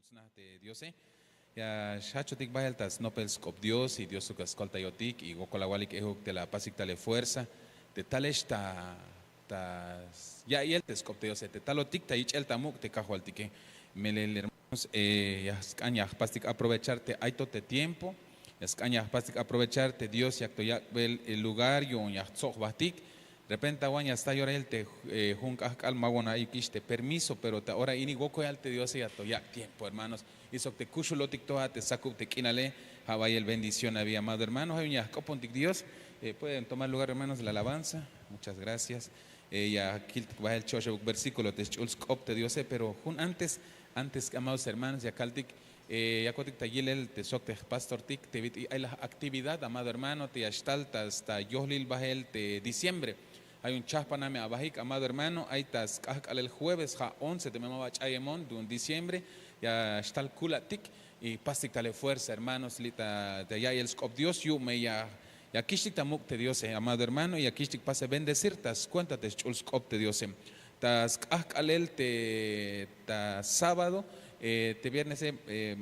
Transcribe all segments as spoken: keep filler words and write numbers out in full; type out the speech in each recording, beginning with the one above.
Sna te Diose. Ya xjachotik bahel ta snopel sk'op Dios y Dios sok ya skoltayotik y wokol awalik ejuk te la apasik tal e fuerza te talex ta ta ya'iyel te sk'op te Diose, te talotik ta yich'el ta muk' te Kajwaltike. Melel hermanos, eh, ya sk'an ya jpastik aprovechar te ay to te tiempo, ya sk'an ya jpastik aprovechar te Dios yak to yak'bel el lugar yu'un ya jtsob jbahtik. Repente awan ya sta yorahil te, eh, jun k'ahk'al ma wan ayukix te permiso, pero ta ora ini wokol yal te Diose ya to yak' tiempo, hermanos. Y sok te kuxulotik to a te sakub te k'inale, ja' bayel bendición abi, amado hermano. Ja' yu'un ya jk'opontik Dios. Eh, pueden tomar lugar, hermanos, de la alabanza. Muchas gracias. Eh, ya kiltik bahel cho'oxebuk versículo te sch'ul sk'op te Diose, pero jun antes, antes, amados hermanos, ya kaltik, eh, yakotik ta yilel te sok te jpastortik te bit'il ay la actividad, amado hermano, te ya xtal ta sta yohlil bahel te diciembre. Ja' yu'un chahpaname abahik, amado hermano, ay ta sk'ahk'alel jueves ja' once teme ma ba ch'ayemon yu'un diciembre, ya xtal kula'tik y pastik tal e fuerza, hermanos, li' ta ya'iyel sk'op Dios yu'un me ya ya kixtik ta muk' te Diose, amado hermano, y ya kixtik pase bendecir ta skuenta te sch'ul sk'op te Diose. Ta sk'ahk'alel te ta sábado, eh, te viernese, eh,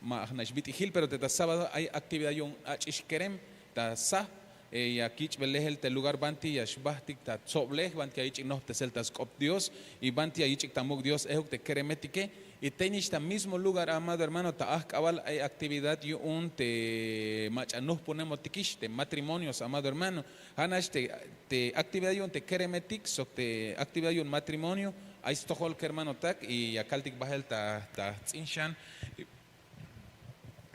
ma jna' xbit'ijil, pero te ta sábado ay actividad yu'un ach'ix kerem ta saj, eh, ya kich'be lejel te lugar banti ya xbahtik ta tsoblej, banti ya yich'ik nohptesel ta sk'op Dios y banti ya yich'ik ta muk' Dios ejuk te keremetike. Y tey nix ta mismo lugar, amado hermano, ta ajk'abal ay actividad yu'un te mach'a nuhpunemotikix te matrimonios, amado hermano. Ja' nax te, te actividad yu'un te keremetik sok te actividad yu'un matrimonio, ay stojol kermanotak y ya kaltik bahel ta, ta jts'in xan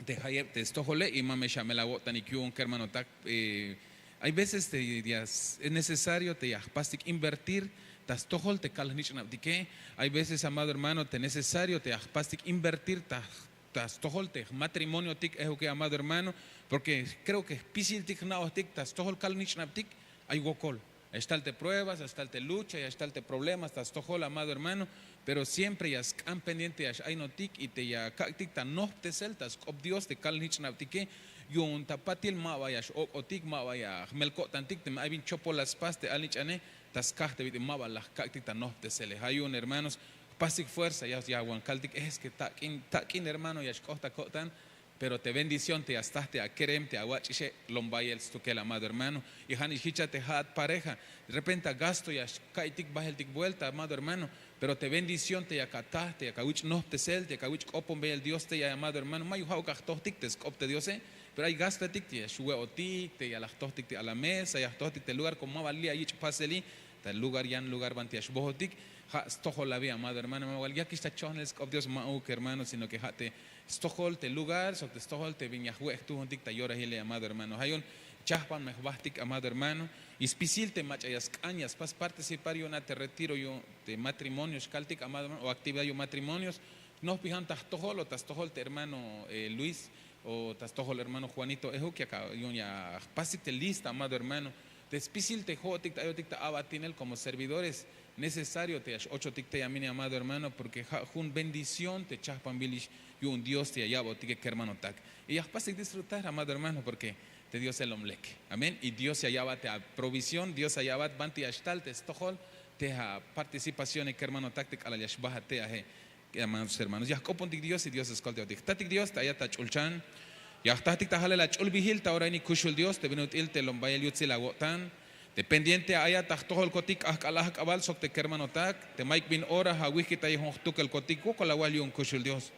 te jayeb te stojole y ma me xamel awo'tanik yu'un kermanotak. Eh, hay veces te ya s- es necesario te ya jpastik invertir ta stojol te kal jnich'nabtike. Hay veces, amado hermano, te necesario te ya jpastik invertir ta, ta stojol te jmatrimoniotik ejuke, amado hermano, porque creo que jpisiltik jna'ojtik ta stojol kal jnich'nabtik ay wokol. Ya xtal te pruebas, ya xtal te lucha, ya xtal te problemas ta stojol, amado hermano, pero siempre ya sk'an pendiente ya x-aynotik y te ya kak'tik ta nohptesel ta sk'op Dios te kal jnich'nabtike. Yu'un ta patil ma ba ya x-ok'otik, ma ba ya jmel ko'tantik teme ay bin chopol la spas te alnich'ane ta skaj te bit'il ma ba la jkak'tik ta nohptesele. Ja' yu'un, hermanos, jpastik fuerza, ya, ya wan kaltik, es que tak'in, tak'in hermano ya xk'oht ta ko'tan, pero te bendición te ya sta te akerem te awach'ixe lom bayel stukel, amado hermano. Y ja' nix jich a te ja'at pareja, de repente a gasto ya xka'iytik bajeltik vuelta, amado hermano, pero te bendición te yak ata, te yak awich' nohptesel, te yak awich' k'oponbeyel Dios tey, amado hermano, mayuk ja'uk ya jtojtik te sk'op te Diose, pero ay gastoetik te ya xwe'otik, te ya la jtojtik te a la mesa, ya jtojtik te lugar como ma ba li' ayich' paseli, ta lugar, yan lugar banti ya xbojotik. Ja' stojol abi, amado hermano, ma ba yakix ta chojnel sk'op Dios, ma'uk, hermano, sino que ja' te stojol te lugar sok te stojol te bin ya jwe' jtuhuntik ta yorahile, amado hermano. Ja' yu'un chahpan me jbahtik, amado hermano, y spisil te mach'a ya sk'an ya spas participar yu'un a te retiro yu'un te matrimonio xkaltik, amado hermano, o actividad yu'un matrimonios, jnojpijan ta jtojol o ta stojol te hermano, eh, Luis, o ta stojol hermano Juanito ejuk, yak a yu'un ya jpastik te lista, amado hermano, te spisil te jo'otik te ayotik ta a'batinel como servidores. Necesario te ya x-ochotik tey a mini, amado hermano, porque ja' jun bendición te chahpanbilix yu'un Dios te ya ya'botike kermanotak. Y ya jpastik disfrutar, amado hermano, porque te Diose lom lek. Amén. Y Dios ya ya'bat te aprovisión, Dios ya ya'bat banti ya xtal te stojol te a participacione kermanotak te k'alal ya xbajat tey aje. Amados hermanos, ya jk'opontik Dios y Dios ya skoltayotik. Jtatik Dios, te ayat ach'ulchan. Ya jtajtik ta jalel ach'ulbihil ta ora ini, kuxul Dios, te bin ut'il te lom bayel yutsil awo'tan. Te pendiente ayat ta jtojolkotik k'ahk'al ajk'abal sok te kermanotak, te mayuk bin ora awijkitayon jtukelkotik, wokol awal yu'un, kuxul Dios.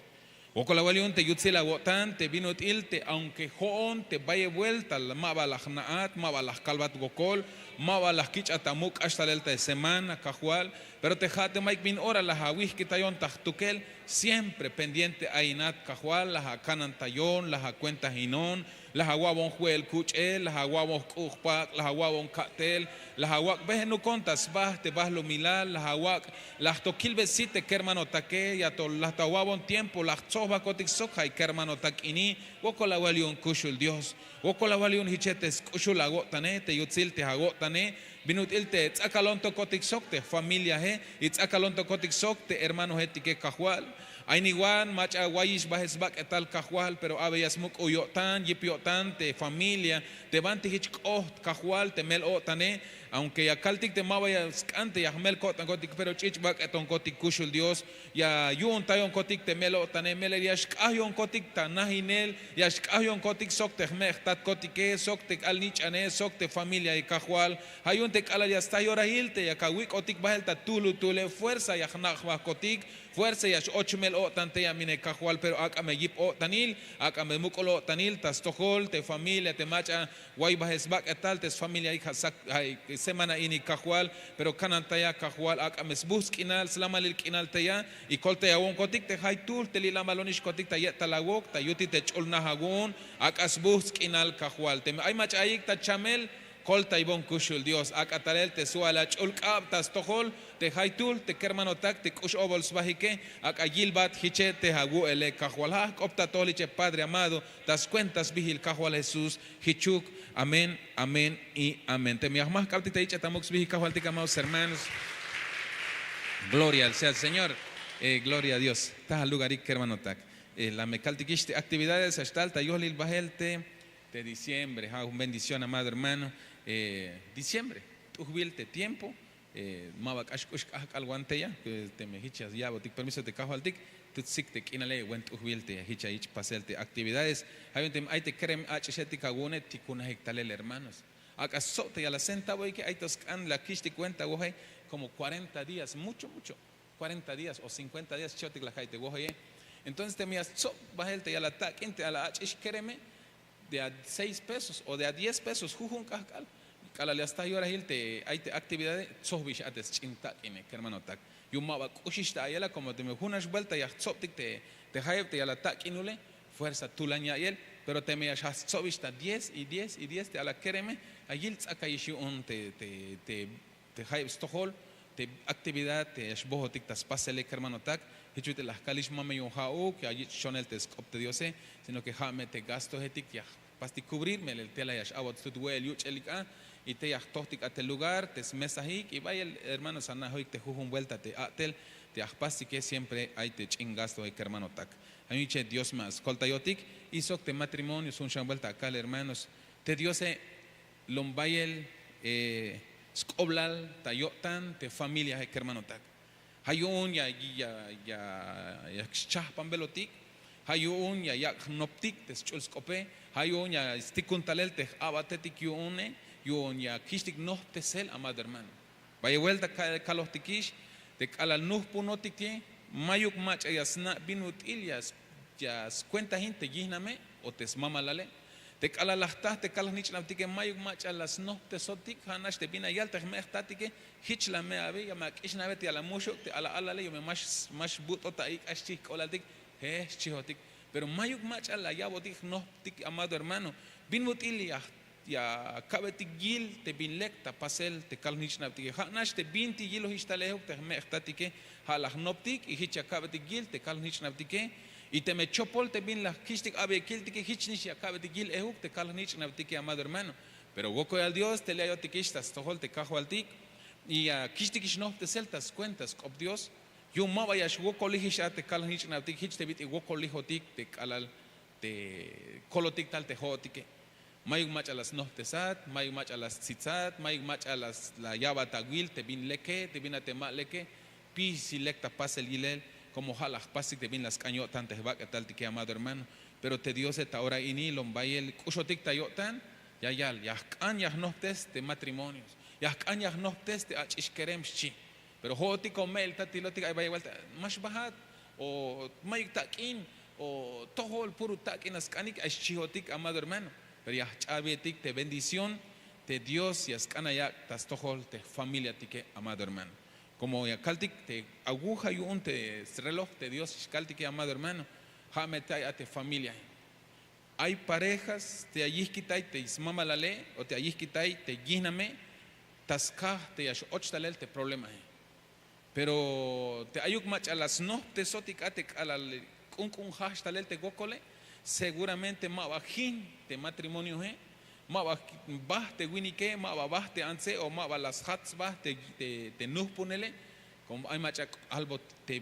Wokol awal yu'un te yutsil awo'tan, te bin ut'il te aunque jo'on te bayel vuelta ma ba la jna'at, ma ba la jkalbat wokol, ma ba la jkich'at ta muk' k'axtalel ta semana, Kajwal, pero te ja' te mayuk bin ora la awijkitayon ta jtukel, siempre pendiente ayinat, Kajwal, la akanantayon, la akuentajinon, la awa'bon jwe'el kuch'el, la awa'bon jk'u' jpak', la awa'bon ka'tel, la awak' behenukon ta sba te balumilal, la awak', la to kilbe sit te kermanotake, ya to, la to awa'bon tiempo la jtsobakotik sok ja' kermanotak ini. Wokol awal yu'un, kuxul Dios. Wokol awal yu'un jiche te sk'uxul awo'tane, te yutsil te awo'tane, bin ut'il te ts'akalontokotik sok te jfamiliae y ts'akalontokotik sok te hermanoetike, Kajwal. Ay niwan mach'a awayix bahel sbak'etal, Kajwal, pero a'bey ya smuk'ul yo'tan, yip yo'tan te familia, te banti jich k'oht, Kajwal, te mel-o'tane. Aunke ya kaltik te ma ba ya sk'an te ya jmel ko'tankotik pero ch'ich' bak'etonkotik kuxul dios. Ya yu'untayonkotik te mel-o'tane melel ya xk'ajyonkotik ta najinel, ya xk'ajyonkotik sok te jme' jtatkotike sok te k'al-nich'ane sok te familiahe kajwal. Ja' yu'un te k'alal ya sta yorahil te yak awik'otik bahel ta tuhlutuhle fuerza ya jna' jbahkotik. Fuerza ya x'och mel-o'tan tey a mine kajwal pero ak'a me yip-o'tanil, ak'a me muk'ul-o'tanil ta stojol te familia te mach'a way bahel sbak'etal te sfamiliaik ja' semana inik kajwal. Pero kanantaya kajwal ak'a me sbuhts' k'inal slamalil k'inal tey a. Y koltayawonkotik te jaytuhl te li'lamalonixkotik ta ye'tal awok ta yutil te ch'ul naj awu'un. Ak'a sbuhts' k'inal kajwal teme ay mach'a ayik ta chamel, koltaybon kuxul dios ak'a talel te su'al ach'ul k'ab ta stojol te jaytuhl te kermanotak te k'ux obol sbahike. Ak'a yilbat jiche te awu'ele kajwal ja' jk'op ta atojol jiche padre amado, ta skuenta sbihil kajwal jesús. Jichuk. Amén. Amén. Y amén teme ya jmajk'abtik ta yich'a ta muk' sbihil kajwaltik amados hermanos. Gloria al sea el señor. Gloria a dios. Taja lugarik kermanotak. La me kaltikix te aktividades ya xtal ta yojlil bahel te diciembre ja' jun bendición amado hermano. Diciembre, t'ujbil te tiempo. Ma ba k'ax k'ux k'ajk'al wan tey a. Teme jich ya ya'botik permiso te kajwaltik, tutsik te k'inale wen t'ujbil te jich ya yich' pasel te aktividades. Ja' yu'un teme ay te kerem ach'ixetik awu'une tikunajik talel hermanos. Ak'a stsob te ya la sentaboike ay to sk'an la kich'tik wenta woje. Komo kuarenta días mucho mucho, kuarenta días o sinkuenta días xchihotik la ka'iy te wojeye. Entonces teme ya stsob bahel te ya la tak'in te ya la ach'ix kereme, de a seis pesos o de a diez pesos jujun k'ahk'al. K'alal ya sta yorahil te ay te aktividade, tzojbix a te sch'in tak'ine kermanotak. Yu'un ma ba k'uxix ta ayela komo teme junax buelta ya jtzobtik te jayeb te ya la tak'inule, fuerza tulan ya'iyel. Pero teme ya xjajtzobix ta diez y diez y diez te ala kereme, ya yil tz'akayix yu'un te jayeb stojol te aktividad te ya xbohotik ta spasele kermanotak. Jich ut'il la jkalix ma me yu'un ha'uk ya yich' xchonel te sk'op te diose, sino ke ha me te gastohetik ya jpastik kubrir melel tela ya x'a'bot stut we'el yuch'elik a. Y te ya jtojtik a te lugar te smesahik y bayel hermanos ana'ojik te jujun buelta te a'tel te ya jpastike siempre ay te ch'in gastohe kermanotak. Ha yu'un che dios me askoltayotik. Y sok te matrimonio jun xan buelta akal hermanos, te diose lom bayel sk'oblal ta yo'tan te familiahe kermanotak. Ha yu'un ya xchahpanbelotik. Ha yu'un ya yak' jnoptik te sch'ul sk'ope. Ha yu'un ya stikun talel te j'a'batetik yu'une. Yu'un ya kich'tik nohptesel amado hermano. Bayel buelta kalojtikix te k'alal nuhpunotike, mayuk mach'a ya sna' bin ut'il ya skuentahin te yihname o te smamalale. Te k'alal la jta te kal-jnich'nabtike mayuk mach'a la snohptesotik ha nax te bin la yal te jme' jtatike. Hich la me abi ya me ak'ixnabe te ya la muxuk' te ala alale yu'un me ma xbut'ot a'i k'ax chihk'olaltik. He xchihotik. Pero mayuk mach'a la ya'botik jnohptik amado hermano. Bin ut'il ya aka'betik yil te bin lek ta pasel te kal-jnich'nabtike ha nax te bintik yilohix tal ehuk te jme' jtatike. Ha la jnoptik y hich ya aka'betik yil te kal-jnich'nabtike. Y teme chopol te bin la jkich'tik abi ekiltike hich nix ya aka'betik yil ehuk te kal-jnich'nabtike amado hermano. Pero wokoyal dios te li'ayotikix ta stojol te kajwaltik y ya kich'tikix nohptesel ta skuenta sk'op dios. Yu'un ma ba ya xwokolijix a te kal-jnich'nabtik hich te bit'il wokolijotik te k'alal te kolotik tal te ho'otike. Mayuk mach'a la snohptesat, mayuk mach'a la stsitsat, mayuk mach'a la ya'bat awil te bin leke te bin a te ma leke. Pisil lek ta pasel yilel. Komo ha la jpastik te bin la sk'an yo'tan te jbak'etaltike amado hermano. Pero te diose ta ora ini lom bayel k'uxotik ta yo'tan. Ya yal ya jk'an ya jnohptes te matrimonios, ya jk'an ya jnohptes te ach'ix kerem xchi. Pero ho'otik o me'il ta tilotik ay bayel buelta, ma xbahat o mayuk tak'in o tojol puro tak'in la sk'anik ay xchihotik amado hermano. Pero ya jch'abetik te bendición te dios ya sk'an ayak' ta stojol te jfamiliatike amado hermano. Komo ya kaltik te awuja yu'un te sreloj te dios xkaltike amado hermano. Ha me te ay a te familiahe. Ay parejas te ya yihkitay te smamalale o te ya yihkitay te yihname ta skaj te ya x'och talel te problemahe. Pero te ayuk mach'a la snohptesotik a te k'alal k'unk'un jajch talel te wokole, seguramente ma ba jin te matrimoniohe, ma ba baht te winike, ma ba baht te antse o ma ba la sjat sba te nuhpunele. Komo ay mach'a k'albot te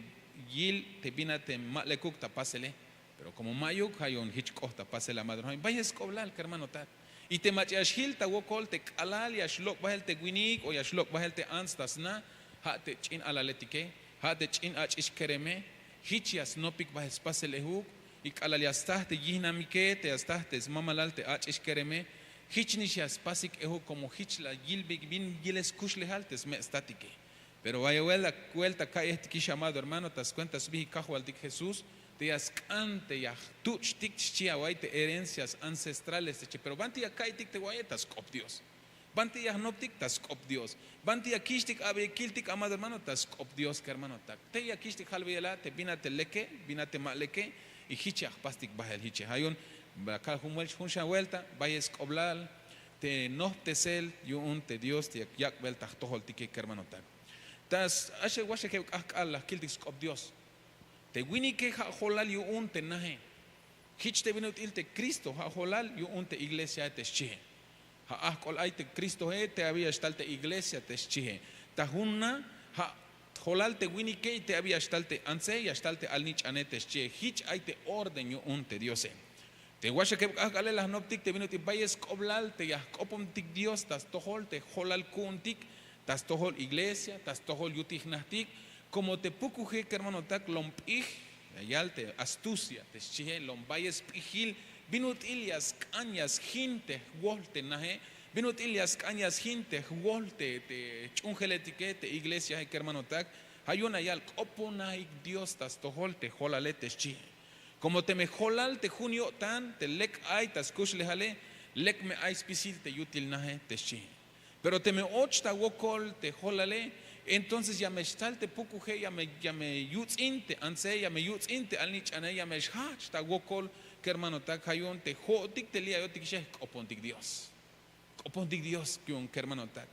yil te bin a te ma lekuk ta pasele. Pero komo mayuk ha yu'un hich k'oht ta pasel amado hermano bayel sk'oblal kermanotak. Y te mach'a ya xjil ta wokol te k'alal ya xlok' bahel te winik o ya xlok' bahel te ants ta sna, ha te ch'in alaletike, ha te ch'in ach'ix kereme, hich ya snopik bahel spasel ehuk. Y k'alal ya staj te yihnamike, te ya staj te smamalal te ach'ix kereme, hich nix ya spasik ehuk, komo hich la yilbik bin yilel skuxlejal te sme' statike. Pero bayel welta ka'iyejtikix, amado hermano, ta skuenta sbihik kajwaltik Jesús, te ya sk'an te ya jtuch'tik xchi awa'iy te herencias ancestrales te xchi. Pero banti ya ka'iytik te wa'iye, ta sk'op Dios. Banti ya jnoptik, ta sk'op Dios. Banti ya kixtik abeyik kiltik, amado hermano, ta sk'op Dios kermanotak. Te ya kixtik jalbeyela te bin a te leke, bin a te ma leke, y hich ya jpastik bahel hiche. Ha yu'un la kal jun welta, bayel sk'oblal te nohptesel yu'un te Dios te yak yak'bel ta jtojoltike kermanotak. Ta waxakeb k'ahk'al la jkiltik sk'op Dios. Te winike ha jolal yu'un te nahe. Hich te bin ut'il te Cristo ha jolal yu'un te iglesiahe te xchihe. Ha ahk'ol ay te Cristohe, te abi ya xtal te iglesia te xchihe. Ta jun na ha jolal te winike, y te abi ya xtal te antse, ya xtal te alnich'ane te xchihe. Hich ay te orden yu'un te Diose. Te waxakeb k'ahk'ale la jnoptik te bin ut'il bayel sk'oblal te ya jk'opomtik Dios ta stojol te jolal ku'untik, ta stojol iglesia, ta stojol yutil jnajtik. Komo te pukuje kermanotak lom p'ij, ya yal te astucia te xchihe, lom bayel sp'ijil bin ut'il ya sk'an ya sjin te jwohl te nahe, bin ut'il ya sk'an ya sjin te jwohl te ch'uunjeletike, te iglesiahe kermanotak. Ha yu'un la yal k'oponajik Dios ta stojol te jolale te xchihe. Komo teme jolal te jun yo'tan te lek ay ta skuxlejale, lek me ay spisil te yutil nahe te xchihe. Pero teme och ta wokol te jolale, entonces ya me xtal te pukuje, ya me yuts'in te antse, ya me yuts'in te alnich'ane, ya me xjahch ta wokol kermanotak. Ha yu'un te jo'otik te li' ayotik ix jk'opontik Dios. K'opontik Dios yu'un kermanotak.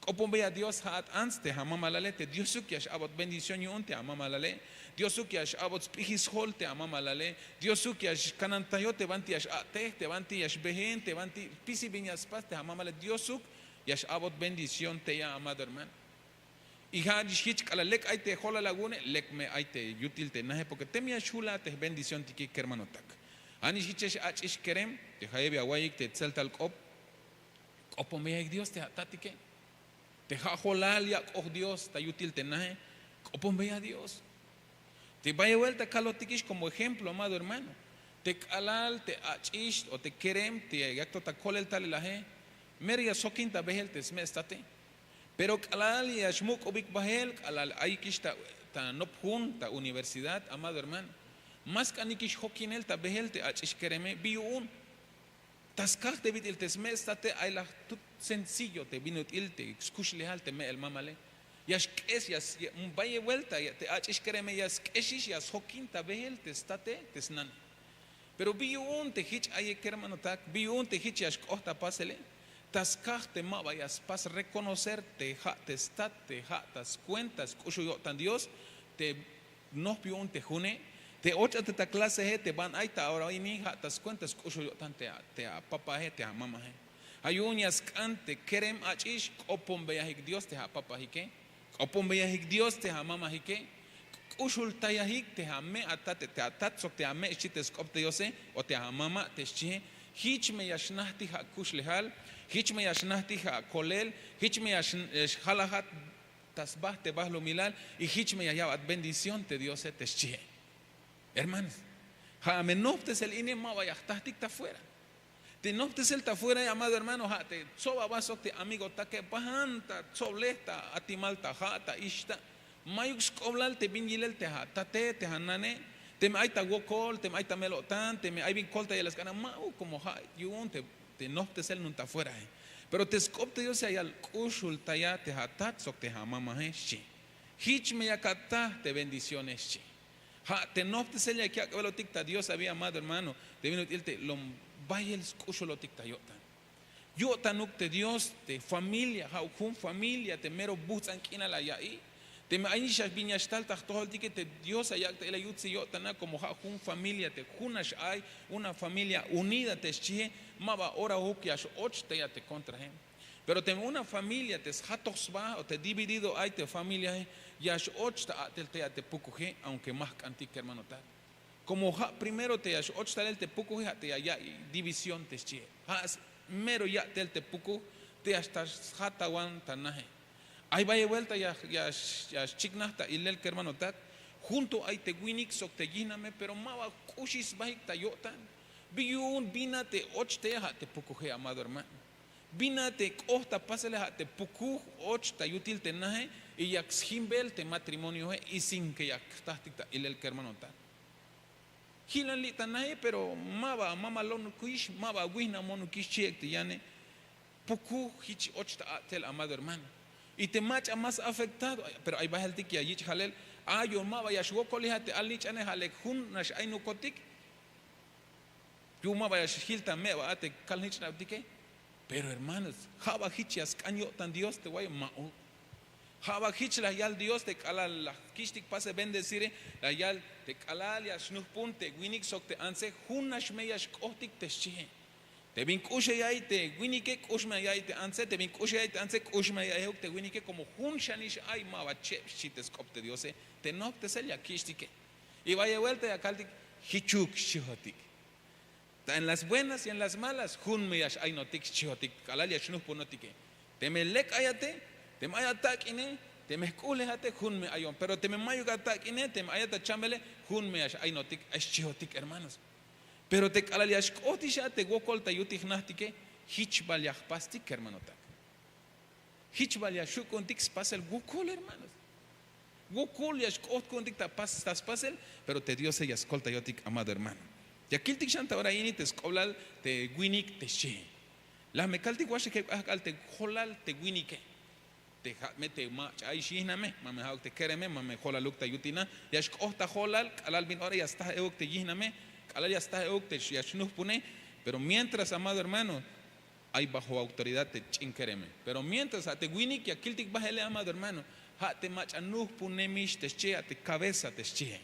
K'oponbeya Dios ha'at ants te amamalale, te Diosuk ya x'a'bot bendición yu'un te amamalale. Diosuk ya x'a'bot sp'ijil sjol te amamalale. Diosuk ya xkanantayot te banti ya x'a'tej, te banti ya xbehen, te banti spisil bin ya spas te amamalale. Diosuk ya x'a'bot bendición tey a, amado hermano. Y ha nix hich k'alal lek ay te jolal awu'une, lek me ay te yutil te nahe, porke teme ya xhul a te jbendicióntike kermanotak. Ha nix hiche x'ach'ix kerem te jayeb ya awa'iyik te tseltal k'op. K'oponbeyajik Dios te atatike. Te ha jolal yak'oj Dios ta yutil te nahe, k'oponbeya Dios. Te bayel welta kalotikix komo ejemplo, amado hermano. Te k'alal te ach'ix o te kerem te yak to ta kolel talel ahe, mero ya sjokin ta behel te sme' state. Pero k'alal ya xmuk'ubik bahel, k'alal ayikix ta nopjun ta universidad, amado hermano, ma sk'anikix jokinel ta behel te ach'ix kereme. Bi yu'un? Ta skaj te bit'il te sme' state ay la jtut sencillo te bin ut'il te skuxlejal te me'el mamale. Ya xk'es, bayel vuelta te ach'ix kereme ya sk'exix ya sjokin ta behel te state, te snane. Pero bi yu'un te hich ayik kermanotak, bi yu'un te hich ya xk'oht ta pasele? Ta skaj te ma ba ya spas reconocer te ha te stat, te ha ta skuenta sk'uxul yo'tan Dios, te nohp yu'un te june, te och a te ta klasehe te ban ay ta ora ini ha ta skuenta sk'uxul yo'tan te apapahe, te amamahe. Ha yu'un ya sk'an te kerem ach'ix k'oponbeyajik Dios te apapajike, k'oponbeyajik Dios te amamajike, k'uxultayajik te ame' atate, te atat sok te ame' xchi te sk'op te Diose, o te amama' te xchihe. Hich me ya xnajtij akuxlejal, hich me ya xnajtij akolel, hich me ya xjalajat ta sba te balumilal, y hich me ya ya'bat bendición te Diose te xchihe. Hermanos, ha me nohptesel ine ma ba ya jtajtik ta fuera. Te nohptesel ta fuera, amado hermano, ha te tsob aba sok te amigotake, bahan ta tsoblej ta atimal ta ha ta ixta. Mayuk sk'oblal te bin yilel te atate, te anane. Teme ay ta wokol, teme ay ta mel-o'tan, teme ay bin koltayel la sk'an a, ma'uk, komo ha yu'un te nohptesel nu'un ta fuerahe. Pero te sk'op te Diose ya yal k'uxultaya te atat sok te amamahe xchi. Hich me yak ataj te bendiciones xchi. Ha te nohptesel yak yak'belotik ta Dios abi, amado hermano, te bin ut'il te lom bayel sk'uxulotik ta yo'tan. Yo'tanuk te Dios te familia, ha'uk jun familia te mero buhts'an k'inal la ya'iy. Teme ay nix bin ya xtal ta jtojoltike, te Dios ya yak' ta ilel yutsil yo'tan a, komo ha jun familia te junax ay, una familia unida te xchihe. Ma ba orauk ya x-och tey a te kontrahe. Pero teme una familia te sjatoj sba o te dividido ay te familiahe, ya x-och ta a'tel tey a te pukuje, aunque ma jk'antik kermanotak. Komo ha primero te ya x-och talel te pukuje, ha te ya ya'iy división te xchihe. Ha Mero ya'tel te pukuj te hasta sjat awan ta naje. Ay bayel buelta ya xchiknaj ta ilel kermanotak. Jun to ay te winik sok te yihname pero ma ba k'uxix sbahik ta yo'tan. Bi yu'un bin a te och te ha' te pukuje amado hermano. Bin a te k'oht ta pasele ha' te pukuj och ta yutil te naje. Y yak sjimbel te matrimonioje y sin ke yak jtahtik ta ilel kermanotak. Jilan li' ta naje pero ma ba mamalonukix ma ba wihnamonukix chihek te yane. Pukuj jich och ta a'tel amado hermano. Y te mach'a más afectado pero ay baheltik ya yich' halel. Ayon ma ba ya xwokolij a te alnich'ane ha' lek jun nax aynukotik. Yu'un ma ba ya xjil ta me'ba a te kalnich'nabtike. Pero hermanos, ha ba jich ya sk'an yo'tan Dios te waye ma'uk. Ha ba jich la yal Dios te k'alal la jkich'tik pasel bendecire. La yal te k'alal ya xnuhpun te winik sok te antse, jun nax me ya xk'ohtik te xchihe. Te bin k'ux ya ya'iy te winike k'ux me ya ya'iy te antse, te bin k'ux ya ya'iy te antse k'ux me ya ya'iy te winike, komo jun xanix ay ma ba cheb xchi te sk'op te Diose. Te nohptesel ya kich'tike. Y bayel buelta ya kaltik, jichuk xchihotik. Ta en las buenas y en las malas jun me ya x'aynotik xchihotik k'alal ya xnuhpunotike. Teme lek ayate, teme ay atak'ine, teme jk'uhlejate jun me ayon, pero teme mayuk atak'ine teme ayat achambele, jun me ya x'aynotik ay xchihotik hermanos. Pero te k'alal ya xk'ohtix a te wokol ta yutil jnahtike, jich bal ya jpastik kermanotak. Jich bal ya xhu' ku'untik spasel wokol hermanos. Wokol ya xk'oht ku'untik ta spasel. Pero te diose ya skoltayotik amado hermano. Ya kiltik xan ta ora ini te sk'oblal te winik te xchihe. La me kaltik waxek heb k'ahk'al te jolal te winike. Te ha' me te mach'a ay xyihname ma me ha'uk te kereme ma me jolaluk ta yutina. Ya xk'oht ta jolal k'alal bin ora ya staj euk te yihname, k'alal ya staj euk te ya xnuhpune. Pero mientras amado hermano, ay bajo autoridad te ch'in kereme. Pero mientras ha' te winik ya kiltik bahele amado hermano, ha' te mach'a nuhpunemix te xchihe ha' te cabeza te xchihe.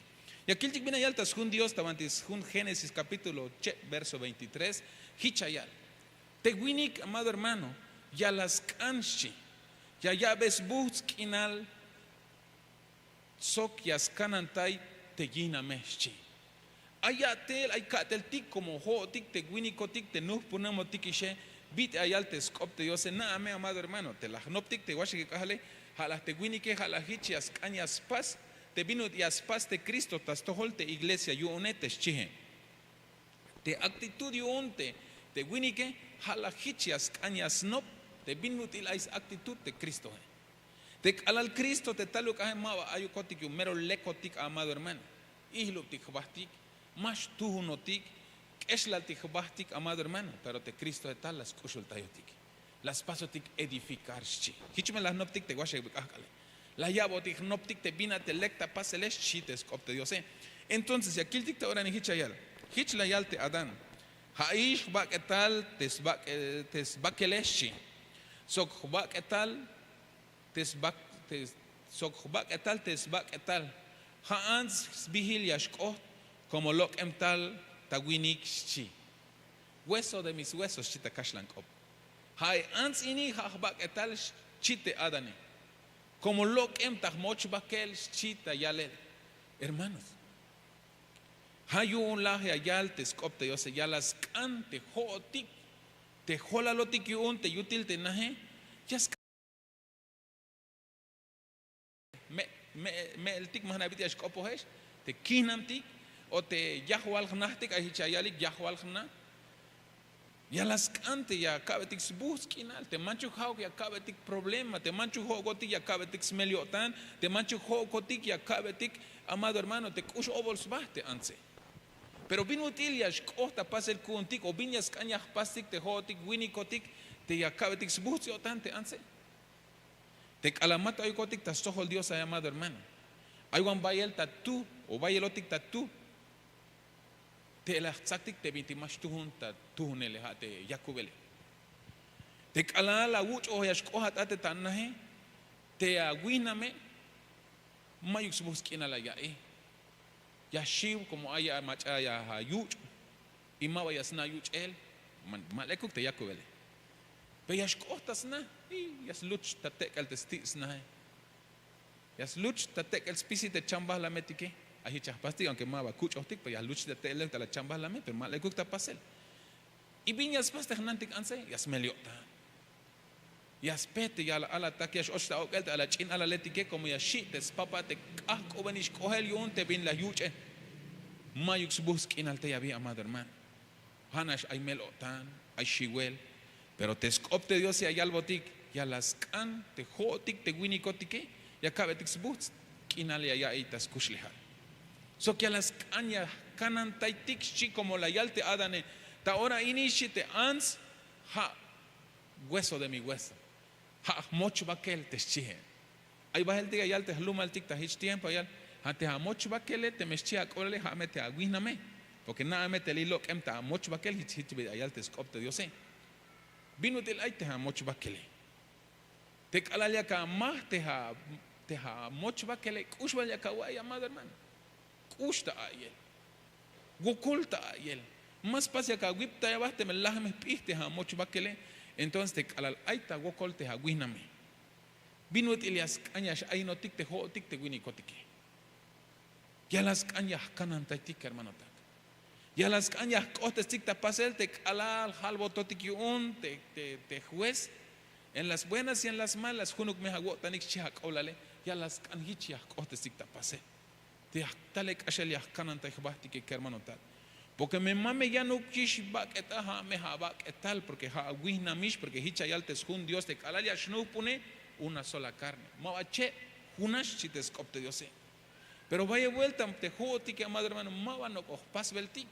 Ya kiltik bin ya yal ta sjun dios ta banti sjun génesis kapítulo cheb verso veintitrés. Jich ya yal, te winik amado hermano, ya la sk'an xchi. Ya ya'be sbuhts' k'inal sok ya skanantay te yihname xchi. Ay ya'tel ay ka'teltik komo ho'otik te winikotik te nuhpunemotikixe. Bit'il ya yal te sk'op te diose na'a me amado hermano te la jnoptik te waxike k'ajale. Ha la te winike ha la jich ya sk'an ya spas te bin ut'il ya spas te kristo ta stojol te iglesia yu'une te xchihe. Te aktitud yu'un te winike ha la jich ya sk'an ya snop te bin ut'il ay saktitud te kristohe. Te k'alal kristo te taluk aje ma ba ayukotik yu'un mero lekotik amado hermano. Ihlubtik jbahtik, ma xtuhunotik, k'exlaltik jbahtik amado hermano. Pero te kristohe tal la sk'uxultayotik, la spasotik edifikar xchi. Jich me la jnoptik te waxek k'ahk'ale, la ya'botik jnoptik te bin a te lek ta pasele xchi te sk'op te diose. Entonces ya kiltik te orane jich ya yal, jich la yal te adán, ha'ix jbak'etal te sbakele xchi. Sok jbak'etal te sbak'etal te sbak'etal. Ha ants sbihil ya xk'oht komo lok'em tal ta winik xchi. Hueso de mis huesos xchi ta kaxlan k'op. Ha e ants ini ha jbak'etal xchi te adane, komo lok'em ta jmoch bakel xchi ta yalel. Hermanos, ha yu'un laj ya yal te sk'op te diose ya la sk'an te ho'otik te jolalotik yu'un te yutil te nahe. Ya sk'an me'eltik ma jna' bit'il ya xk'opojex te kihnamtik o te yajwal jnajtik ay jich ya yalik yajwal jna'. Ya la sk'an te ya ka'betik sbuhts' k'inal te manchuk ha'uk ya ka'betik problema te manchuk ho'kotik ya ka'betik smel yo'tan te manchuk ho'kotik ya ka'betik amado hermano te k'ux obol sba te antse. Pero bin ut'il ya xk'oht ta pasel ku'untik o bin ya sk'an ya jpastik te ho'otik winikotik te ya ka'betik sbuhts' yo'tan te antse. Te k'alal ma to ayukotik ta stojol dios ay amado hermano, ay wan bayel ta tu o bayelotik ta tu te la jtzaktik te bintik ma xtuhun ta tuhunele ha' te yakubele. Te k'alal awuch'oj ya xk'ohat a te ta nahe te awihname, mayuk sbuhts' k'inal la ya'iy. Ya xiw komo ay mach'a ya yuch' y ma ba ya sna' yuch'el. Ma lekuk te yakubele. Pero ya xk'oht ta sna y ya sluch ta tek'el te sti' snahe. Ya sluch ta tek'el spisil te chambahlamej tike. Ay jich ya jpastik aunke ma ba kuch'ojtik pero ya luch ta tek'el ta la chambahlamej pero ma lekuk ta pasel. Y bin ya spas te jnantik antse, ya smel yo'tan. Ya spet ya la alatak, ya x'och ta ok'el te ala ch'in alaletike, komo ya xi' te spapa te k'ajk'ubenix k'ohel yu'un te bin la yuch'e. Mayuk sbuhts' k'inal te ya bi, amado hermano. Ha nax ay mel-o'tan, ay xiwel. Pero te sk'op te diose ya yalbotik, ya la sk'an te ho'otik te winikotike, ya ka'betik sbuhts' k'inal ya ya'iy ta skuxlejal. Sok ya la sk'an ya jkanantaytik xchi, komo la yal te adane. Ta ora ini xchi te ants, ha' hueso de mi hueso, ha' jmoch bakel te xchihe. Ay baheltik ya yal te jlumaltik ta hich tiempo, ya yal, ha te amochbakele teme xchi ak'oblale, ha me te awihname. Porke na'a me te li' lok'em ta amochbakel, hich hich bi ya yal te sk'op te diose. Bin ut'il ay te amochbakele? Te k'alal yak amaj te amochbakele, k'ux bal yak awa'iy, amado hermano. K'ux ta a'iyel. Wokol ta a'iyel. Ma spas yak awiptay aba teme laj me jp'ij te amochbakele. Entonces te k'alal ay ta wokol te awihname, bin ut'il ya sk'an ya x'ayinotik te ho'otik te winikotike? Ya la sk'an ya jkanantaytik, hermanotak. Ya la sk'an ya jk'ohtestik ta pasel te k'alal jalbototik yu'un te, te, te juez. En las buenas y en las malas, junuk me awo'tanik xchi ak'oblale, ya la sk'an hich ya jk'ohtestik ta pasel. Te ya tale k'axel ya jkanantay jbahtik, kermanotak. Porke me ma me yanukix bak'etal, ha me abak'etal, porke ha awihnamix, porke hich ya yal te sjun Dios te k'alal ya xnuhpune, una sola carne. Ma ba cheb, junax, xchi te sk'op te diose. Pero bayel vuelta te ho'otike, amado hermano, ma ba nok'o jpasbeltik.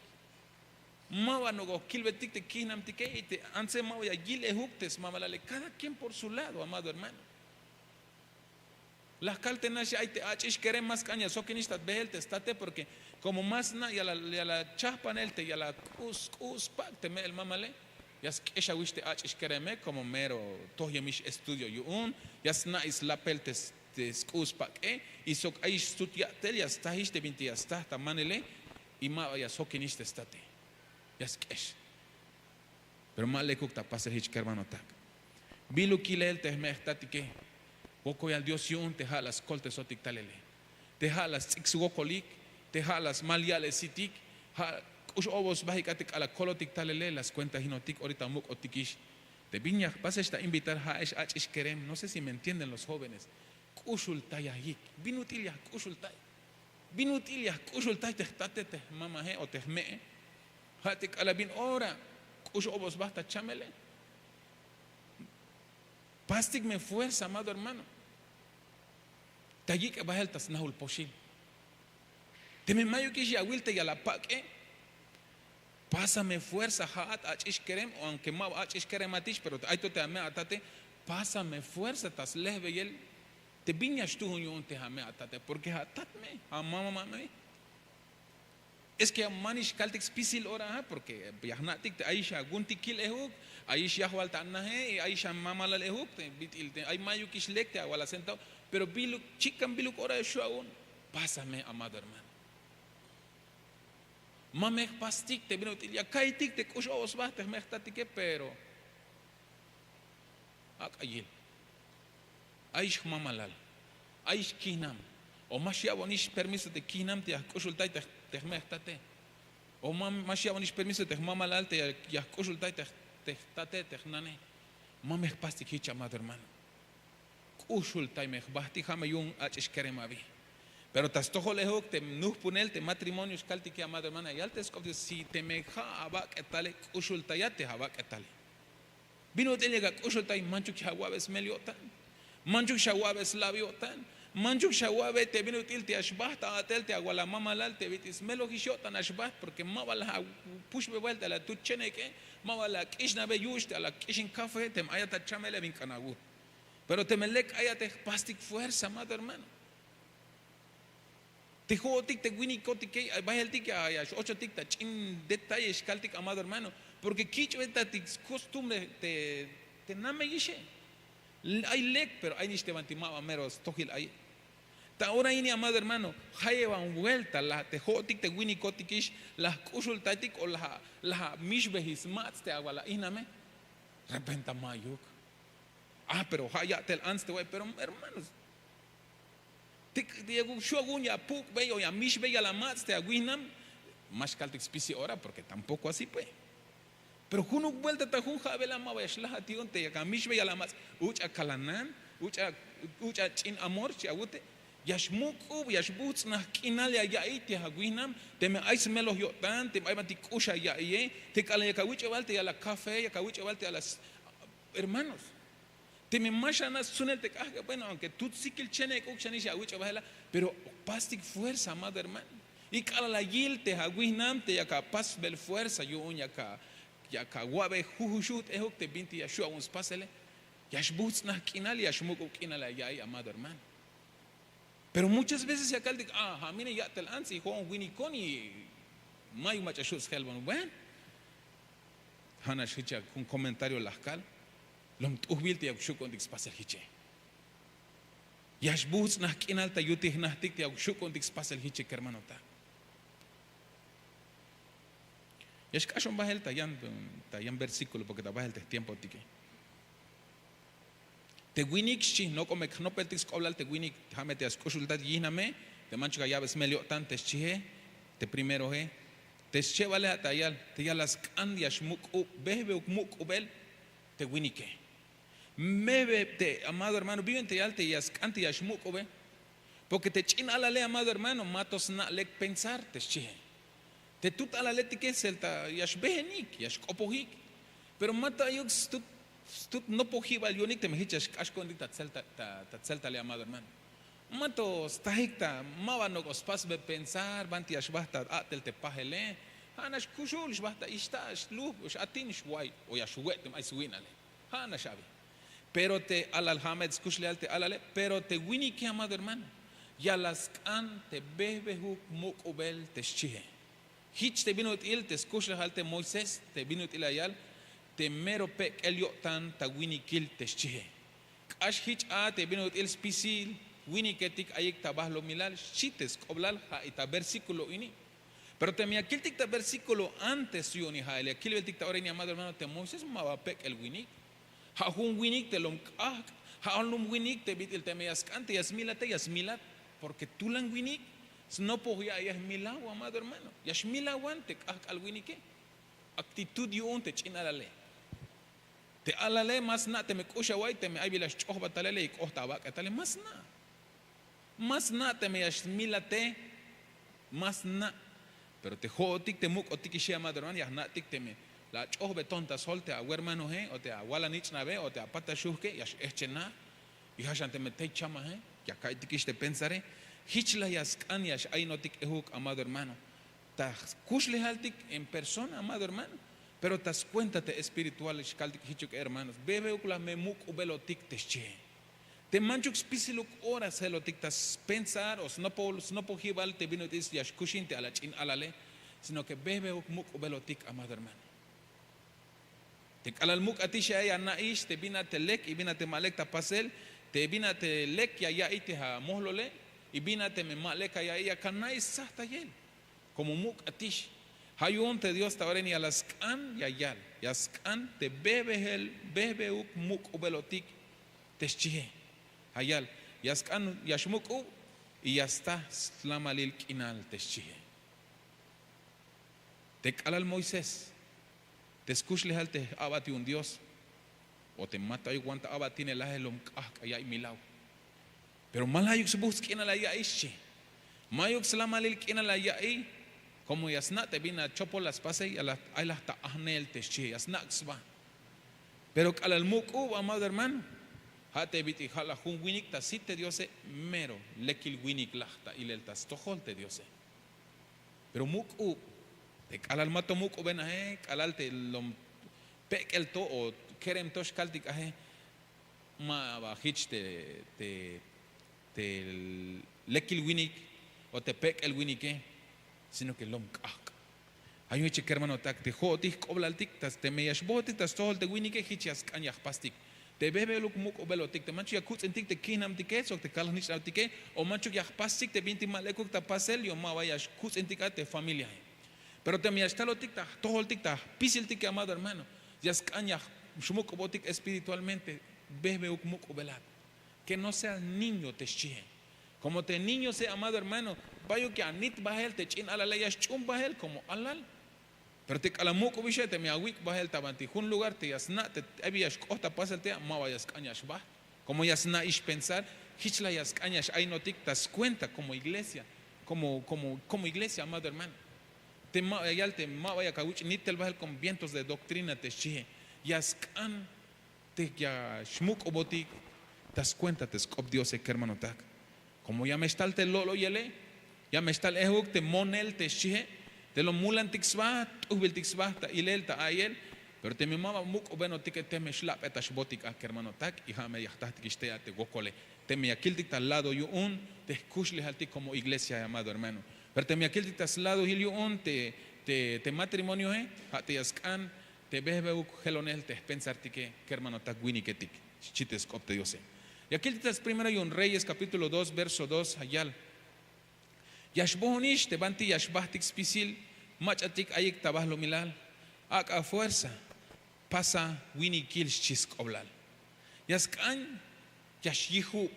Ma ba nok'o jkilbetik te kihnamtike, y te antse ma ba ya yil ehuk te smamalale. Cada quien por su lado, amado hermano. La jkal te naxe, ay te ach'ix kerem, ma sk'an ya sjokinix ta behel te state, porke komo ma sna' ya la, ya la chahpanel te ya la k'u' sk'u' spak' te me'el mamale, ya sk'exawix te ach'ix kereme, komo mero tohyemix estudio yu'un, ya sna'ix slapel te s- te sk'u' spak'e, y sok ayix stut ya'tel ya stajix te bintik ya staj ta manele, y ma ba ya sjokinix te state. Ya sk'ex. Pero ma lekuk ta pasel hich, kermanotak. Biluk yilel te jme' jtatike? Wokolyal Dios yu'un te ha la skoltesotik talele, te ha la sts'ik swokolik, te ha la smal ya'lesitik, ha k'ux obol sbahik a te k'alal kolotik talele la skuentahinotik, orita muk'otikix. Te bin ya jpasex ta invitar ha'ex ach'ix kerem, no sé si me entienden los jóvenes. K'uxultayahik. Bin ut'il ya jk'uxultay? Bin ut'il ya jk'uxultay te jtate, te jmamahe o te jme'e? Ha te k'alal bin ora k'ux obol sba ta chamele. Pastik me fuerza, amado hermano, ta yik'e bahel ta snahul poxil. Teme mayukix ya awil te ya la apak'e, pasa me fuerza, ha'at ach'ix kerem, o aunque ma ba ach'ix kerematix, pero ay to te ame' atate, pasa me fuerza ta slehbeyel te bin ya xtuhun yu'un te ame' atate, porke atat me, amama me. Es que manix kaltik spisil ora a, porke ya jna'tik te ayix awuntikil ehuk, ayix yajwal ta anahe, y ayix amamalal ehuk te bit'il te ay mayukix lek te awal asentado. Pero biluk, chikan biluk ora ya xju' awu'un, pasa me, amado hermano. Ma me jpastik te bin ut'il ya ka'iytik te k'ux obol sba te jme' jtatike, pero ak'a yil, ayix jmamalal, ayix kihnam, o ma xya'bonix permiso te kihnam te ya jk'uxultay te, te jme' jtate, o ma, ma xya'bonix permiso te jmamalal te ya, ya jk'uxultay te, te jtate, te jnane. Ma me jpastik hich, amado hermano. K'uxultay me jbahtik, ha me yu'un ach'ix kerem abi. Pero ta stojol ehuk te nuhpunel te matrimonio xkaltike, amado hermano, ya yal te sk'op te Dios, si teme ha abak'etale, k'uxultaya te abak'etale. Bin ut'il yak ak'uxultay? Manchuk ya awa'be smel yo'tan, manchuk ya awa'be slab yo'tan, manchuk ya awa'be te bin ut'il te ya xbaht a'tel te awal amamalal te bit'il smelojix yo'tan ya xbaht, porke ma ba la apuxbe bael te ala tut chenek'e, ma ba la ak'ixnabe yu'ux te ala ak'ixin café, teme ayat ta chamele bin k'an awut. Pero teme lek ayat, te jpastik fuerza, amado hermano. Te ho'otik te winikotike, ay baheltik ya, ya x-ochotik ta ch'in detalle xkaltik, amado hermano, porke kich'betatik scostumbre te, te nameyixe. Ay lek, pero ay nix te banti ma ba mero stojil aye. Ta ora ini, amado hermano, jayewan vuelta la te ho'otik te winikotikix la jk'uxultaytik o la, la amixbejix smats' te awal a'ihname. Repenta ma'yuk. Ah, pero ha ya'tel ants te wa'iy, pero hermanos, te, te ya xju' awu'un ya apuk'bey o ya amixbey, ya la amats' te awihnam. Ma xkaltik spisil ora, porke tampoco así pues. Pero junuk buelta ta jun ja'bel a ma ba ya xlajat yu'un te yak amixbe ya la mats', uch'a kalanan, uch'a ch'in amor xchi awute. Ya xmuk'ub, ya xbujts'naj k'inal ya ya'iy te awijnam. Teme ay smeloj yo'tan, teme ay bantik k'ux a ya'iye, te k'alal yak awich'ebal te ya la café, yak awich'ebal te ya la hermanos. Teme ma xana' stsunel te k'ajk'al, bueno, aunke tut sikil chenek'uk xanix ya awich'ebal je'la, pero pastik fuerza amado hermano. Y k'alal la yil te awijnam te yak apasbel fuerza yu'un yak awa'be jujuxujt'ejuk te bintik ya xu' awu'un spasele. Ya xbujts'naj k'inal, ya xmuk'ub k'inal ya ya'iy amado hermano. Pero muchas veces ya kaltik a ja' mine ya'tel ants y jo'on winikon y mayuk mach'a xu' sjelbon. Bueno, ja' nax jich yak jun comentario laj kal. Lom t'ujbil te yak xu' ku'untik spasel jiche. Ya xbujts'naj k'inal ta yutij jnajtik te yak xu' ku'untik spasel jiche kermanotak. Ya xk'axon bahel ta yan versíkulo porke ta bahel te jtiempotike. Te winik xchi nok'o me jnopeltik sk'oblal te winik, ja' me te ya sk'uxultat yijname te manchuk ya ya'be smel yo'tan te xchije. Te primeroje, te schebale ja' ta yal te ya la sk'an ya xmuk'ub behbeuk muk'ubel te winike. Mehbe te amado hermano biben te yal te ya sk'an te ya xmuk'ube. Porke te ch'in alale amado hermano ma to sna' lek pensar te xchije. Te tut alaletike sel ta ya xbehenik ya xk'opojik. Pero ma to ayuk stut nopojibal yu'unik teme jich ya xk'ax ku'untik ta tzeltale amado hermano. Ma to stajik ta ma ba nok'o spasbe pensar banti ya xbajt ta a'tel te pajele. Ja' nax kuxul xbajt ta ixta' xlujb o x'atin xway o ya xwe' teme ay swi'nale. Ja' nax abi. Pero te alal ja' me te skuxlejal te alale pero te winike amado hermano, ya la sk'an te behbejuk muk'ubel te xchije. Jich te bin ut'il te skuxlejal te moisés te bin ut'il ya yal te mero pek'el yo'tan ta winikil te xchije. K'ax jich a te bin ut'il spisil winiketik ayik ta bahlumilal xchi te sk'oblal ja' y ta versíkulo ini. Pero teme ya kiltik ta versíkulo antes yu'un y ja'el ya kilbeltik ta ora ini amado hermano te moisés ma ba pek'el winik. Ja' jun winik te lom k'ajk'. Ja' jun winik te bit'il teme ya sk'an te ya smilate ya smilat. Porke tulan winik snopoj ya'iye jmilaw amado hermano ya xmilawan te k'ajk'al winike. Aktitud yu'un te ch'in alale. Te alale ma sna' teme k'ux awa'iy teme ay bila xch'ojbat talele y k'oht abak'etale ma sna'. Ma sna' teme ya smilate. Ma sna'. Pero te jo'otik te muk'otik ixi' amado hermano ya jna'tik teme la ach'ojbeton ta sjol te awermanoje o te awalanich'nabe o te apataxujke ya x'ejchenaj. Y ja' xan teme tey chamaje ya ka'iytik ix te pensare. Jich la ya sk'an ya x'ayinotik ejuk amado hermano. Ta kuxlejaltik en persona amado hermano. Pero ta skuenta te espiritual xkaltik jichuk hermanos behbeuk la me muk'ubelotik te xchihe. Te manchuk spisiluk ora sjelotik ta spensar o snopojibal te bin ut'il ya xkuxin te alach'in alale. Sino ke behbeuk muk'ubelotik amado hermano. Te k'alal muk'atix ya ana'ix te bin a te lek y bin a te ma lek ta pasel. Te bin a te lek ya ya'iy te amojlole y bin a teme ma lek ya ya'iy ya kana'iy stsajtayel. Komo muk'atix. Ja' yu'un te dios ta ora ini ya la sk'an ya yal ya sk'an te behbehel behbeuk muk'ubelotik. Te xchihe. Ja' yal ya sk'an ya xmuk'ub y ya sta slamalil k'inal te xchihe. Te k'alal moisés te skuxlejal te j'a'bat yu'un dios o te ma to ayuk wan ta a'batinelaje lom k'ajk'a' ya'iy milaw. Pero ma la ayuk sbujts' k'inal la ya'iy xchi. Ma ayuk slamalil k'inal la ya'iy. Komo ya sna' te bin achopol la spasey ay laj ta ajnel te xchi ya snak' sba. Pero k'alal muk'ub amado hermano, ja' te bit'il ja' laj jun winik ta sit te diose. Mero lekil winik laj ta ilel ta stojol te diose. Pero muk'ub te k'alal ma to muk'ubenaje k'alal te lom pek'el to o kerem to xkaltik aje. Ma ba jich te te lekil winik o te pek'el winike. Sino ke lom k'ajk'. Ay jich kermanotak te jo'otik jk'oblaltik ta teme ya xbohotik ta stojol te winike jich ya sk'an ya jpastik te behbehuluk muk'ubelotik te manchuk ya kuts'intik te kijnamtike sok te kalnich'nabtike. O manchuk ya jpastik te bintik ma lekuk ta pasel yu'un ma ba ya xkuts'intik a te familiahe. Pero teme ya xtalotik ta jtojoltik ta jpisiltike amado hermano, ya sk'an ya xmuk'ubotik espiritualmente. Behbehuk muk'ubelat. Ke no sea niño te xchihe. Komo te niño se amado hermano, bayuk ya anit bahel te ch'in alale ya xch'uun bahel komo alal. Pero te k'alal muk'ubixe, teme ya awik' bahel ta banti jun lugar te ya sna' te ay bi ya xk'oht ta pasel te, ma ba ya sk'an ya xbaht. Komo ya sna'ix pensar, hich la ya sk'an ya x'ayinotik ta skuenta komo iglesia, komo iglesia, amado hermano. Te ma ba ya yal te ma ba ya kawich'nitel bahel komo vientos de doktrina te xchihe. Ya sk'an te ya xmuk'ubotik ta skuenta te sk'op diose kermanotak. Komo ya me xtal te lo'loyele, ya me xtal ehuk te monel te xchihe, te lo mulantik sba, t'ujbiltik sba ta ilel ta a'iyel. Pero teme ma ba muk'ubenotike, teme xlak'be ta xbotik a kermanotak, y ha me ya jtahtikix te a te wokole. Teme ya kiltik ta lado yu'un te jkuxlejaltik komo iglesia, amado hermano. Pero teme ya kiltik ta slado hil yu'un te matrimoniohe, ha te ya sk'an te behbehuk jelonel te jpensartike kermanotak winiketik, xchi te sk'op te diose. Ya kiltik ta sprimero yu'un Reyes kapítulo dos verso dos, ha yal: Ya xbohonix te banti ya xbahtik spisil mach'atik ayik ta bahlumilal, ak'a fuerza, pasa winikil, xchi sk'oblal. Ya sk'an ya xyijub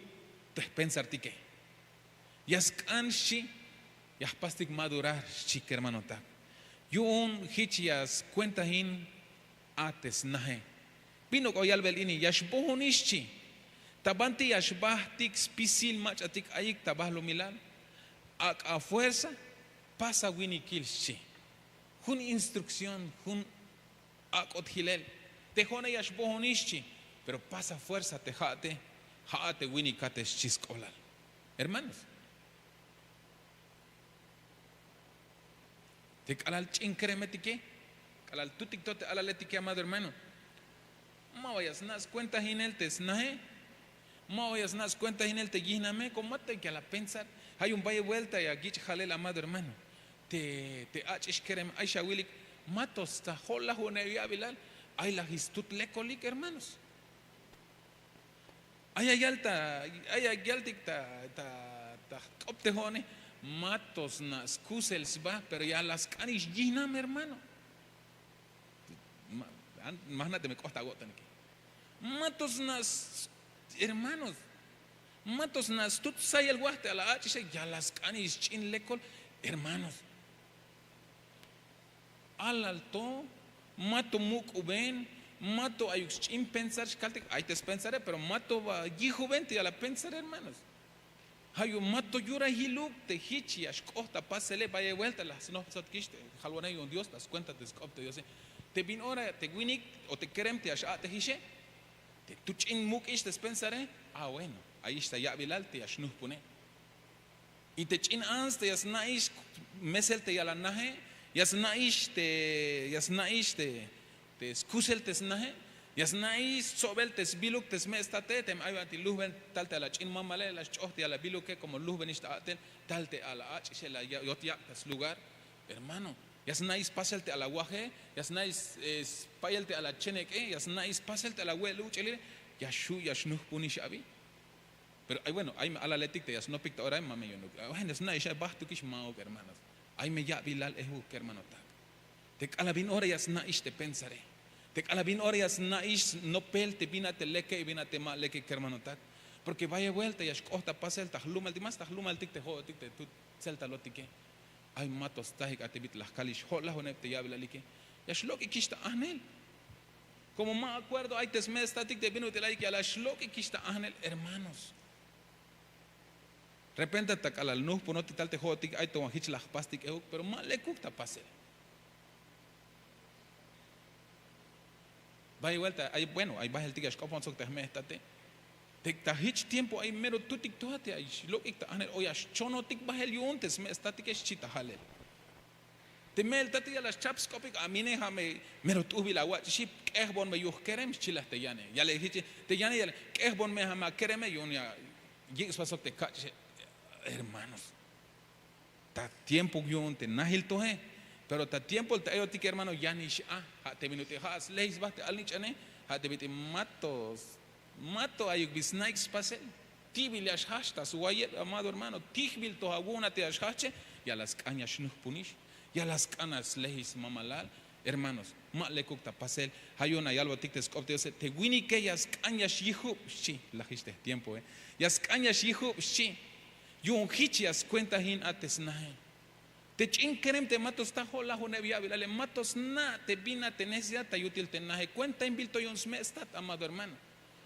te jpensartike. Ya sk'an, xchi, ya jpastik madurar, xchi kermanotak. Yu'un hich ya skuentahin a te snahe. Bin ok'o yalbel ini: Ya xbohonix, xchi, ta banti ya xbahtik spisil mach'atik ayik ta bahlumilal, ak'a fuerza, pasa winikil, xchi. Jun instrucción, jun ak'ot hilel. Te jo'one ya xbohonix, xchi, pero pasa fuerza te ha'ate, ha'at te winikate, xchi sk'oblal. Hermanos, te k'alal ch'in keremetike, k'alal tutik to te alaletike, amado hermano, ma ba ya sna' skuentahinel te snahe. Ma ba ya sna' skuentahinel te yihname, komo ma te ya la pensar. Ha yu'un bayel buelta ya yich' halel, amado hermano. Te ach'ix kerem ay xawilik, ma to sta jo'lajuneb ya'bilal, ay la jistut lekolik, hermanos. Ay ya yal ta, ay ya yaltik ta jk'op te jo'one: Ma to sna' skusel sba, pero ya la sk'anix yihnam, hermano. Ma jna' teme k'ot ta awo'tanike. Ma to sna', hermanos, ma to sna' stut sayel waj te a la ach'ixe, ya la sk'anix sch'in lekol, hermanos. Alal to, ma to muk'uben, ma to ayuk sch'in pensar xkaltik, ay te spensare, pero ma to ba yijuben te ya la pensare, hermanos. Ha yu'un ma to yurahiluk te hich ya xk'oht ta pasele. Bayel buelta la jnoptsotkixe te jalwanej yu'un Dios ta skuenta te sk'op te Diose. Te bin ora te winik o te kerem te ya x-a'tejixe, te tut ch'in muk'ix te spensare, ah, bueno, ayix ta ya'bilal te ya xnuhpune. Y te ch'in ants te ya sna'ix mesel te ya la nahe, ya sna'ix te, ya sna'ix te, te skusel te snahe, ya sna'ix stsobel te sbiluk te sme' state. Teme ay banti luhben tal te a la ch'in mamale, la sch'oj te ya la biluke, komo luhbenix ta a'tel, tal te a la ach'ixe la yot yak' ta slugar, hermano. Ya sna'ix spasel te a la waje, ya sna'ix spayel te a la chenek'e, ya sna'ix spasel te a la we'el uch'elile, ya xju' ya xnuhpunix abi. Pero ay, bueno, ay me alaletik te ya snopik ta orae, ma me yu'unuk. Ay, bueno, sna'ix ay bajtukix, ma'uk, hermanos. Ay me ya'bilal ehuk kermanotak. Te k'alal bin ora ya sna'ix te pensare, te k'alal bin ora ya sna'ix snopel te bin a te leke y bin a te ma leke kermanotak. Porque bayel buelta ya xk'oht ta pasel ta jlumaltik, más ta jlumaltik te jo'otik te tut tseltalotike. Ay, ma to stajik a te bit'il la jkalix jo'lajuneb te ya'bilalike. Ya xlok'ikix ta ajnel. Komo ma acuerdo ay te sme' statik te bin ut'il ayik, ya la xlok'ikix ta ajnel, hermanos. Repente ta k'alal nuhpunotik tal te jo'otik ay to wan hich la jpastik ehuk, pero ma lekuk ta pasel. Bayel buelta ay, bueno, ay baheltik ya xk'opon sok te jme' jtate. Te ta hich tiempo ay mero tutik to a te ay xlok'ik ta ajnel o ya xchonotik bahel yu'un te sme' statike, xchi ta halel. Te me'el tate ya la xchap sk'opik, a mine, ha me mero t'ujbil awach'ixi, k'ejbon me yuj kerem, xchi la te yane. Ya le hich te yane, ya le k'ejbon me ha me akereme, yu'un ya yik' sba sok te kach'ixe. Hermanos, ta tiempo yu'un te nahil toje. Pero ta tiempo te ayotik, hermano, yanix a. Ha te bin ut'il ha slehix sba te alnich'ane, ha te bit'il ma to, ma to ayuk bin sna'ik spasel. Ti'bil ya xjajch ta swayel, amado hermano. Tijbil to awu'un a te ya xjajche, ya la sk'an ya xnuhpunix, ya la sk'an ya slehix smamalal. Hermanos, ma lekuk ta pasel. Ha yu'un la yalbotik te sk'op te Diose, te winike ya sk'an ya xyijub, xchi. Lajix te jtiempoe. Ya sk'an ya xyijub, xchi. Yu'un hich ya skuentahin a te snahe. Te ch'in kerem te mato sta jo'lajuneb ya'bilale, mato sna' te bin a te necesidad ta yutil te naje. Kuenta in biltoy yu'un sme' stat, amado hermano.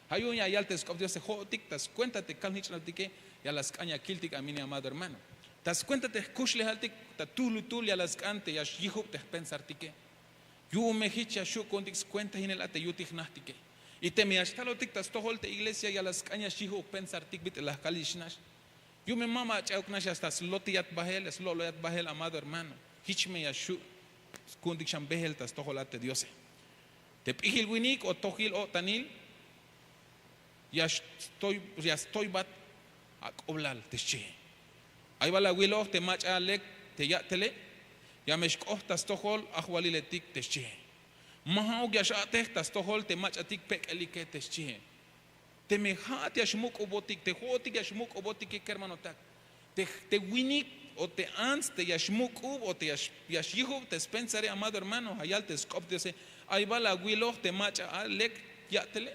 Ja' yu'un ya yal te sk'op diose, jo'otik ta skuenta te kalnich'naltike ya la sk'an ya kiltik a mini, amado hermano. Ta skuenta te jkuxlejaltik ta tuhlutul ya la sk'an te ya xyijub te jpensartike. Yu'un me jich ya xju' ku'untik skuentahinel a te yutil jnajtike. Y teme ya xtalotik ta stojol te iglesia ya la sk'an ya xyijub jpensartik bit'il la jkalix nax. Yu'un me ma ba ach'ayuk nax ya sta slotiyat bahel, slo'loyat bahel, amado hermano. Jich me ya xju' ku'untik xan behel ta stojol a te diose. Te p'ijil winik o tojil o'tanil ya stoybat ak'oblal te xchihe. Ay bal awiloj te mach'a lek te ya'tele, ya me xk'oht ta stojol ajwaliletik te xchihe. Ma ja'uk ya x'a'tej ta stojol te mach'atik pek'elike te xchihe. Teme ja'at ya xmuk'ubotik, te jo'otik ya xmuk'ubotike kermanotak, te winik o te ants te ya xmuk'ub o te ya xyijub te spensare, amado hermano, ja' yal te sk'op diose. Ay bal awiloj te mach'a a lek ya'tele.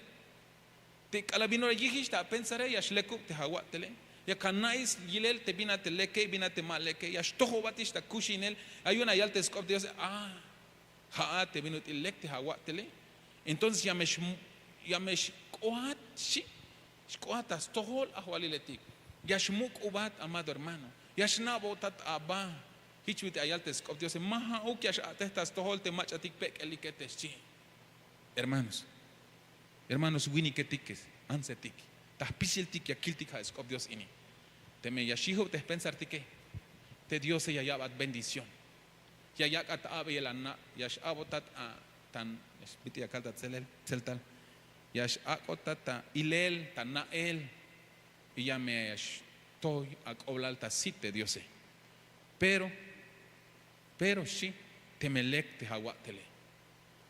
Te k'alal bin ora yijix ta apensare ya xlekub te awa'tele, yak ana'ix yilel te bin a te leke, bin a te ma leke, ya xtojobatix ta kuxinel. Ay yu'un ya yal te sk'op diose, a ja'at te bin ut'il lek te awa'tele. Entonces ya me xk'oat xchi, xk'oat ta stojol ajwaliletik. Ya xmuk'ubat, amado hermano, ya xna'botat aba. Jich bit'il ya yal te sk'op diose, ma ja'uk ya x'a'tej ta stojol te mach'atik pek'elike te xchi. Hermanos, hermanos winiketik, antsetik, ta jpisiltik ya kiltik ja' sk'op dios ini. Teme ya xyijub te jpensartike, te diose ya ya'bat bendición. Ya yak'at abeyel ana', ya x'a'botat a tan, bit'il ya kal ta tselel tseltal, ya x'ak'otat ta ilel ta na'el. Y ya me ya xtoy ak'oblal ta sit te diose. Pero pero xchi, teme lek te awa'tele,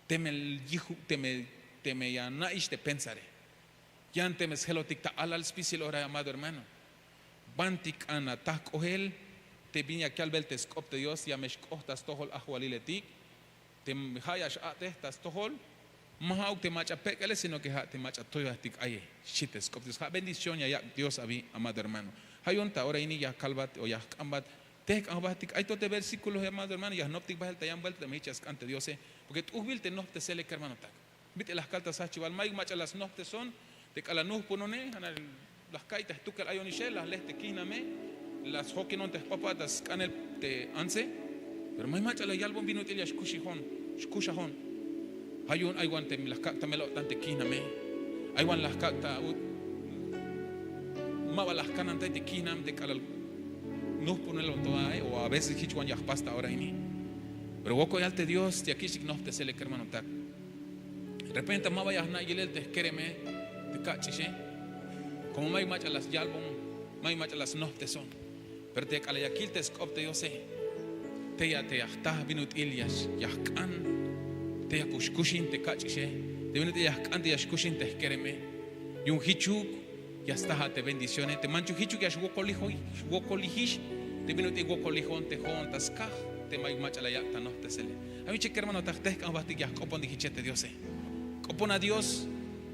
teme yijub, teme ya na'ix te pensare, yan teme sjelotik ta alal spisil ora, amado hermano, banti k'an ataj k'ohel te bin ya kalbel te sk'op te dios, ya me xk'oht ta stojol ajwaliletik. Te ja' ya x'a'tej ta stojol, ma ja'uk te mach'a pek'ele, sino ke ja' te mach'a toyajtik aye, xchi te sk'op dios. Ja' bendición ya yak' dios abi, amado hermano. Ja' yu'un ta ora ini ya kalbat o ya jk'anbat, tejk'an jbahtik. Ay to te versíkulo, amado hermano, ya jnoptik bahel ta yan buelta teme jich ya sk'an te diose, porke t'ujbil te nohptesele kermanotak. Bit'il la jkal ta sjajchibal, mayuk mach'a la snojpteson te k'alal nujpunone, ja' nax la jka'iy te jtukel ayonixe, la jlej te kihname, la sjokinon te jpapa ta sk'anel te antse. Pero may mach'a la yalbon bin ut'il ya xkuxajon. Ja' yu'un ay wan te la jkak' ta mel-o'tan te kihname, ay wan la jkak' ta ma ba la jkanantay te kihnam te k'alal nujpunelon to ae, o a veces jich wan ya jpas ta ora ini. Pero wokol yal te dios ya kich'tik nohptesele kermanotak. Repente ma ba ya jna' yilel te jkereme, te kach'ixe, komo mayuk mach'a la syalbon, mayuk mach'a la snohpteson. Pero te k'alal ya kil te sk'op te diose, tey a te ya jta bin ut'il ya jk'an, tey a kux kuxin te kach'ixe, te bin ut'il ya jk'an te ya xkuxin te jkereme. Yu'un jichuk ya sta a te bendicione, te manchuk jichuk ya xwokolijix te bin ut'il wokolijon te jo'on ta skaj te mayuk mach'a la yak' ta nohptesele. Ay bin che kermanotak, tejk'an jbahtik ya jk'opontik jiche te diose. K'opona dios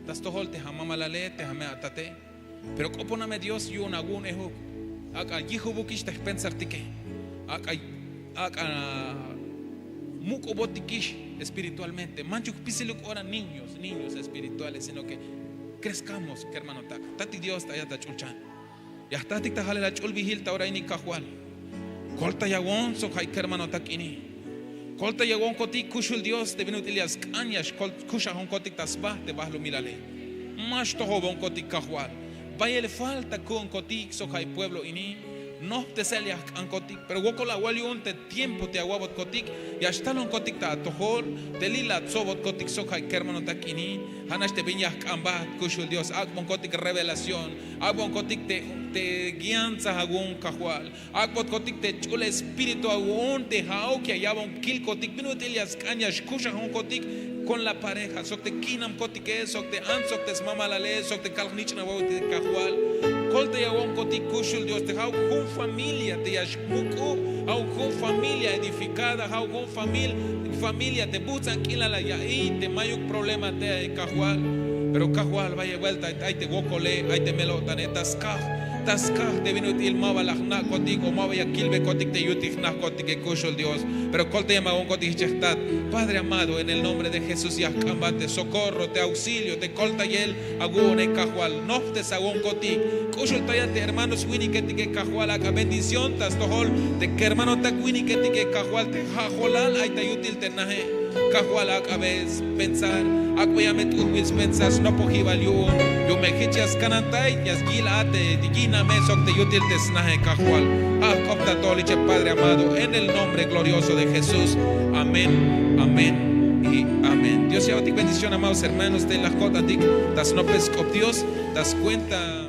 ta stojol te amamalale, te ame atate. Pero k'oponame dios yu'un awu'unejuk. Ak'a yijubukix te jpensartike, ak'a muk'ubotikix espiritualmente. Manchuk jpisiluk ora niños niños espirituales, sino ke krezkamos kermanotak. Tatik dios ta ayat ach'ulchan. Ya jtahtik ta jalel ach'ulbihil ta ora ini kajwal. Koltayawon sok ja' kermanotak ini. Koltayawonkotik kuxul dios te bin ut'il ya sk'an ya xkuxajonkotik ta sba te bahlumilale. Ma xtojobonkotik kajwal. Bayel falta ku'unkotik sok ja' pueblo ini. Nohptesel ya jk'ankotik, pero wokol awal yu'un te tiempo te awa'botkotik, ya xtalonkotik ta atojol te li' la atsobotkotik sok ja' kermanotak ini. Ja' nax te bin ya jk'an baht kuxul dios, ak'bonkotik revelación, ak'bonkotik te guianza awu'un kajwal, ak'botkotik te ch'ul espíritu awu'un te ja'uk ya ya'bon kilkotik bin ut'il ya sk'an ya xkuxajonkotik kon la pareja sok te kihnamkotike sok te ants sok te smamalale sok te kal jnich'nawotik kajwal. Koltayawonkotik kuxul dios te ja'uk jun familia te ya xmuk'ub, ja'uk jun familia edificada, ja'uk jun familia te buhtzan k'inal la ya'iy te mayuk problema te kajwal. Pero kajwal bayel buelta ay te wokole, ay te mel-o'tane ta skaj. Ta skaj te bin ut'il ma ba la jna'kotik o ma ba ya kilbejkotik te yutil jna'kotike kuxul Dios. Pero koltayem awu'unkotik jich jtat. Padre amado, en el nombre de Jesús ya jk'ambat te socorro, te auxilio, te koltayel awu'une Kajwal. Nojptes awu'unkotik. K'uxultaya te hermanos winiketike Kajwal, ak'a bendición ta stojol te kermanotak winiketike Kajwal, te jajolal ay ta yutil te naje. Kajwal, ak'abe spensar, ak'beya me t'ujbil spensar, snopojibal yu'un, yu'un me jich ya skanantay, ya syilat te yina me sok te yutil te snaje Kajwal. Ja' jk'op ta atojoliche Padre amado, en el nombre glorioso de Jesús. Amén, amén y amén. Dios ya ya'botik bendición, amados hermanos, tey la jko'tantik ta snopel sk'op Dios, ta scuenta